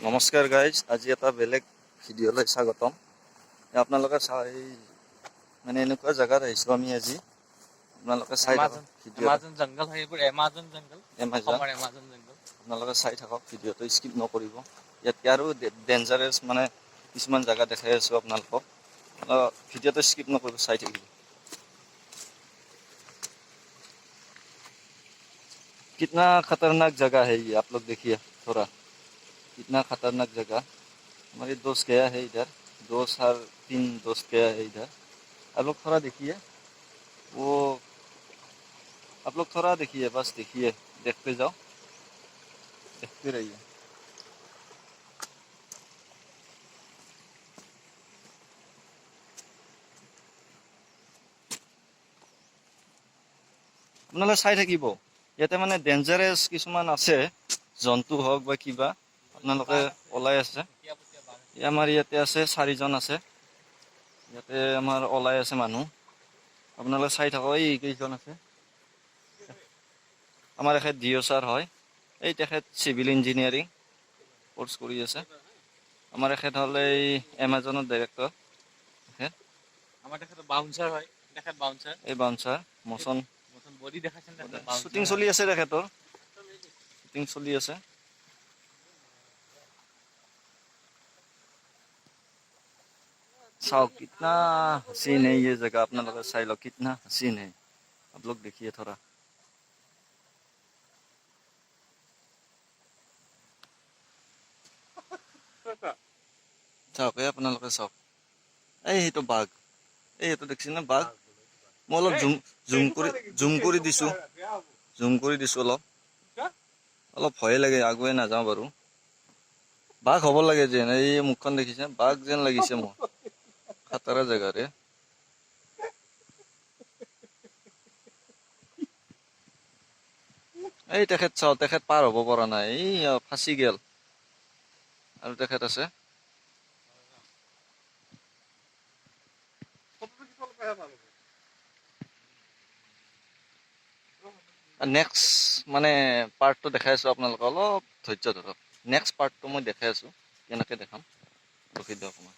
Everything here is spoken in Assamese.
নমস্কাৰ গাইজ, আজি এটা বেলেগ ভিডিঅ'লৈ স্বাগতম। আপোনালোকে চাই, মানে এনেকুৱা জেগাত আহিছোঁ আমি আজি। আপোনালোকে চাই থাকক এমাজন ভিডিঅ'। এমাজন জংগল হয় এইবোৰ, এমাজন জংগল। এমাজন। অসমৰ এমাজন জংগল। আপোনালোকে চাই থাকক ভিডিঅ'টো, স্কিপ নকৰিব। ইয়াতকৈ আৰু ডেঞ্জাৰাছ মানে কিছুমান জেগা দেখাই আছোঁ আপোনালোকক। ভিডিঅ'টো স্কিপ নকৰিব, চাই থাকিব। कितना खतरनाक जगह है ये, आप लोग देखिए थोड़ा, कितना खतरनाक जगह। हमारे दोस्त गया है इधर, दो साल तीन दोस्त गया है इधर। आप लोग थोड़ा देखिए, वो आप लोग थोड़ा देखिए, बस देखिए, देखते जाओ, देखते रहिए। আপোনালোকে চাই থাকিব। ইয়াতে মানে ডেঞ্জাৰাছ কিছুমান আছে, জন্তু হওক বা কিবা, আপোনালোকে ওলাই আছে। এই আমাৰ ইয়াতে আছে, চাৰিজন আছে ইয়াতে, আমাৰ ওলাই আছে মানুহ। আপোনালোকে চাই থাকক, এই কেইজন আছে। আমাৰ এখেত ডি অ' ছাৰ হয়। এই তেখেত চিভিল ইঞ্জিনিয়াৰিং কৰ্চ কৰি আছে। আমাৰ এখেত হ'ল এই এমাজনৰ ডাইৰেক্টৰ তেখেত। আমাৰ তেখেত বাউন্সাৰ হয়, তেখেত বাউন্সাৰ। এই বাউন্সাৰ মোচন। মোচন বডি দেখাইছেন, তেখেত বাউন্সাৰ। শ্বুটিং চলি আছে, তেখেতৰ শ্বুটিং চলি আছে। চাওক, कितना हसीन है ये जगह। আপোনালোকে চাই লওক, कितना हसीन है, आप लोग देखिए थोड़ा। চাওক, এই আপোনালোকে চাওক, এই সেইটো বাঘ, এই সেইটো দেখিছে নে বাঘ? মই অলপ জুম কৰি দিছো, জুম কৰি দিছো অলপ। অলপ ভয়ে লাগে, আগুৱাই নাযাওঁ বাৰু। বাঘ হ'ব লাগে যেন, এই মুখখন দেখিছে, বাঘ যেন লাগিছে মোৰ। খাতাৰা জেগাৰে। এই তেখেত চাওঁ, তেখেত পাৰ হ'ব পৰা নাই, এই ফাঁচি গেল। আৰু তেখেত আছে। নেক্সট মানে পাৰ্টটো দেখাই আছো আপোনালোকক, অলপ ধৈৰ্য ধৰক। নেক্সট পাৰ্টটো মই দেখাই আছো, কেনেকৈ দেখাম, ৰখি দিয়ক অকণমান।